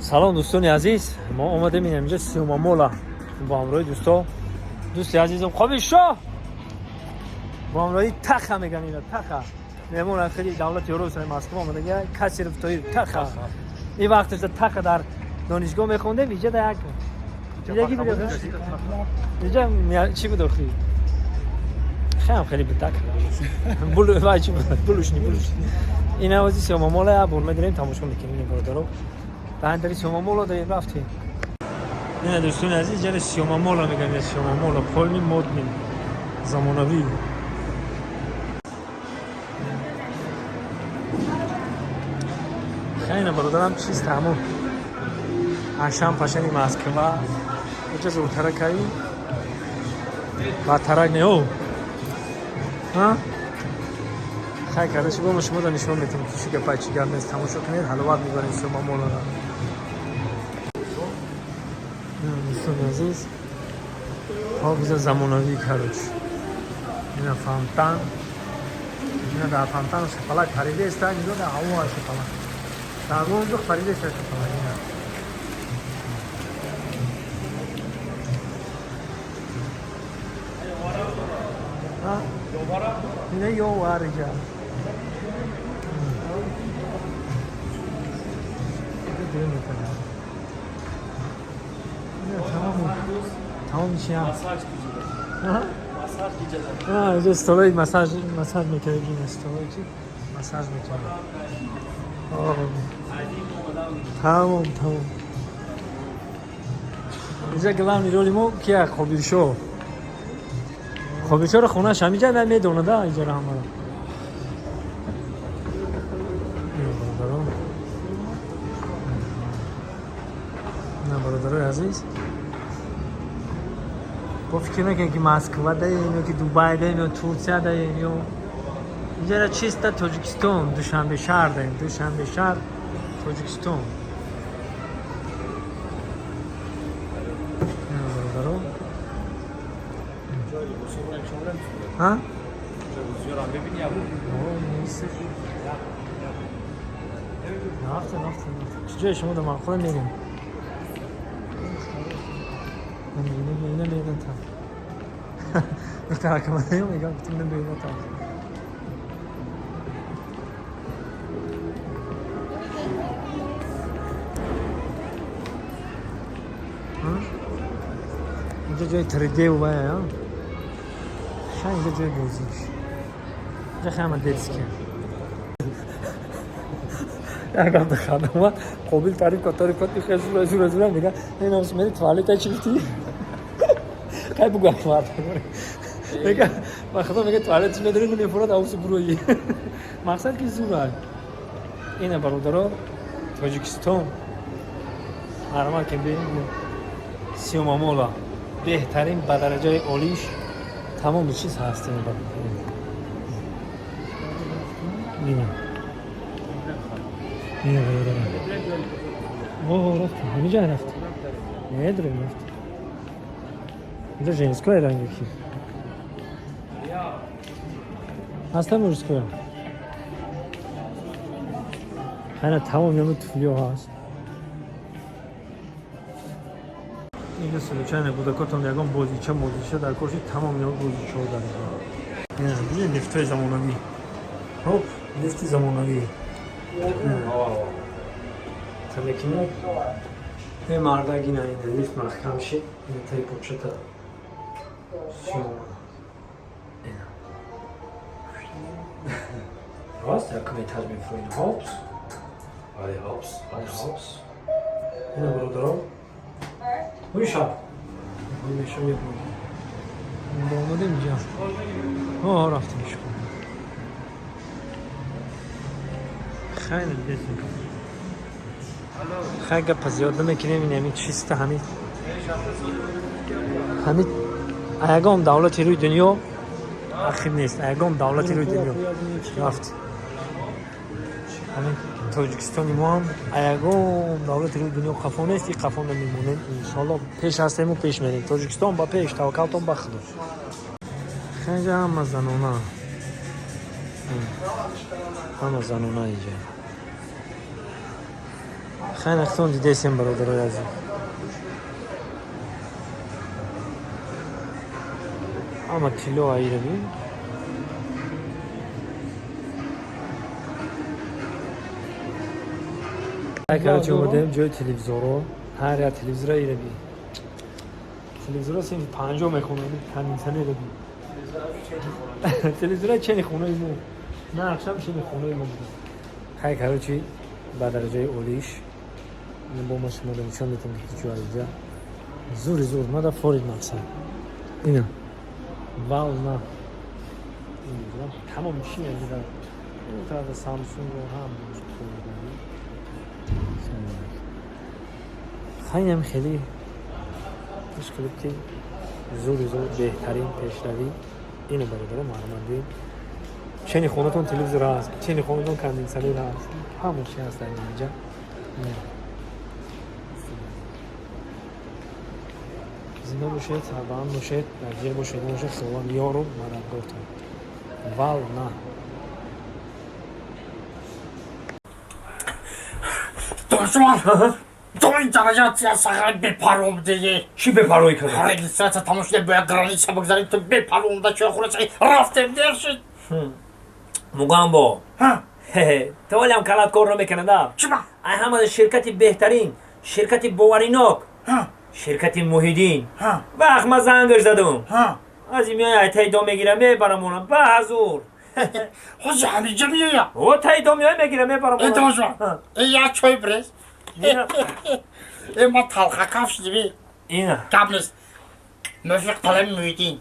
Салом, дӯстони азиз, мо омадем инҷа Сиёмамола бо ҳамроҳи дӯсто, дӯсти азизам Қобилшоҳ, бо ҳамроҳи Таха меган, ина Таха меҳмон аз хеле давлати Русия, Москва омадага, Касиров Тоир Таха. Ин вақташ Таха дар донишгоҳ мехондем, иҷа да як иҷаги буд, иҷа чӣ буд охи? Хеле хеле буд так. Бул вай чӣ буд? Булушни, булушни. Ин авози Сиёмамола як бор медарем, тамошо мекунем, ин бародаро. Баъд Сиёмамола дарем рафтем. Ина, дӯстони азиз, ҷари Сиёмамола мегӯям, Сиёмамола полный модный, замонавӣ. Хеле, бародарам, чист ҳамун ашам пашани Москва. Оҷа зуртаракаи бадтарак не о хай карда шумо, мо шумо нишон метем, ки чӣ гапай, чӣ гап нест. Тамошо кунед, ҳаловат мебарем Сиёмамолара. Дӯстони азиз, ҳофиза замонавӣ, короче, ина фонтан, ина дар фонтан шапалак парида иста, нигоҳ, дар ҳаво шапалак, дар воздух парида иста шапалак ина. Ина ёвар иҷа. Дуюм метавонам. Ина тамоми тамоми чи ҳаст? Инҷо столои массаж, массаж мекард, ина столои чи массаж мекард. Тамом, тамом. Инҷа главный роли мо кия? Қобилшоҳ. Қобилшоҳро хонааш ҳаминҷа медонада инҷаро ҳамаро. Бародарон, на, бародарои азиз, бо фикр мекунем, ки Москва даем ё ки Дубай даем ё Турсия даем, ё инҷара чиста Тоҷикистон, Душанбе шаҳр даем, Душанбе шаҳр, Тоҷикистон. Бародарон, ҳа, рафтем, рафтем, чӣ ҷое шумо да маъқула мерем? Ина мебинам, духтар акамадаё мегам, гуфтам намебинам та. Инҷа ҷои 3D вая, ша инҷа ҷои бозиш, инҷа хама детский. Як ҳафта хандама, Қобил таъриф кард, таъриф кард, хел зура зура зура мега, ин мери туалета чӣ гуфтӣ? Кай бугу, Акмар. Мега, ба худо, мега, туалет медори, намефурад, авуси бурои. Мақсад ки зура. Ина, бародаро, Тоҷикистон. Ҳарама ки бинед, Сиёмамола беҳтарин, ба дараҷаи олиш, тамоми чиз ҳаст ина, бародаро. Ина. Ина, бародаро. О, рафтем, ҳамиҷа рафтем. Медурем, рафтем. Инҷа женское ранги ки. Ҳаста мужское. Хайна, тамом ямо туфлиё ҳаст. Инҷа случайно кӯдакотон ягон бозича мозича дар кор шид, тамом ямо бозичаҳо дар инҷо. Ина, бинед, лифтҳои замонавӣ. Ҳоп, лифти замонавӣ. Тамекини. Е, мардак, ина, ина лифт маҳкам шид. Ина таи почата. Сиёма. Ина. Рост, якум этаж мефуроин. Ҳопс. Ай, хопс. Ай, хопс. Ина, бародаро. Ҳуйша. Ҳуй меша мебурем. Бо омадем инҷа. Ҳо, рафтем шумо. Хеле дидем. Хай, гапа зиёд намекунем, ин ҳамин чиста, ҳамин ягон давлати рӯи дунё ахиб нест, ягон давлати рӯи дунё рафт. Ҳамин Тоҷикистони мо ҳам ягон давлати рӯи дунё қафо нест, и қафо намемонем, иншоалло, пеш ҳастему пеш мерем. Тоҷикистон ба пеш, таваккалтон ба Худо. Хеле ҳама занона, ҳама занона инҷа. Хайр, ахтон дидесем, бародарои азиз. Ама тилло аираби. Короче, омадем ҷои телевизоро. Ҳар як телевизора ираби. Телевизора синфи панҷо мехонад, кондитсионераби. Телевизора чени хонаи мо. На, ақшам чени хонаи мо буд. Хай, короче, ба дараҷаи олиш. Бо ма шумо нишон медиҳам, ки чӣ инҷа. Зури зур, мада форид мақсад. Ина. Вална. Тамом чӣ инҷа. Ин тараф Samsung ҳам. Хайнам хеле ишқилиб, ки зури зур, беҳтарин пешравӣ ину, бародаро, марҳамат. Чени хонатон телевизор ҳаст, чени хонатон кондитсионер ҳаст, ҳама чи ҳаст дар инҷа. Зинда бошед, сарбаланд бошед, дар ҷер бошед, бошед, худованд ёру мададгортон. Вална. Душман, то ин дараҷа сахар бепарво будеги. Чӣ бепарвоӣ кардам? Регистрация тамом шуда, бояд граница бигзарем, ту бепарво омада чойхона рафтем, дер шуд. Мугамбо, то ҳолиам калат кор намекунада. Чиба? Ай ҳама ширкати беҳтарин, ширкати боваринок, ширкати Муҳиддин. Вақт ма зангаш задум, аз миёи ай таи дом мегира, мебарамона ба ҳазур. Ҳозир ҳамиҷа меоя? О, таи дом меоя, мегира, мебарамона. Э, дошман, э, як чой бирез. Э, ма талхакаф шудиби. Ина. Гап нест, муфиқ талаби Муҳиддин.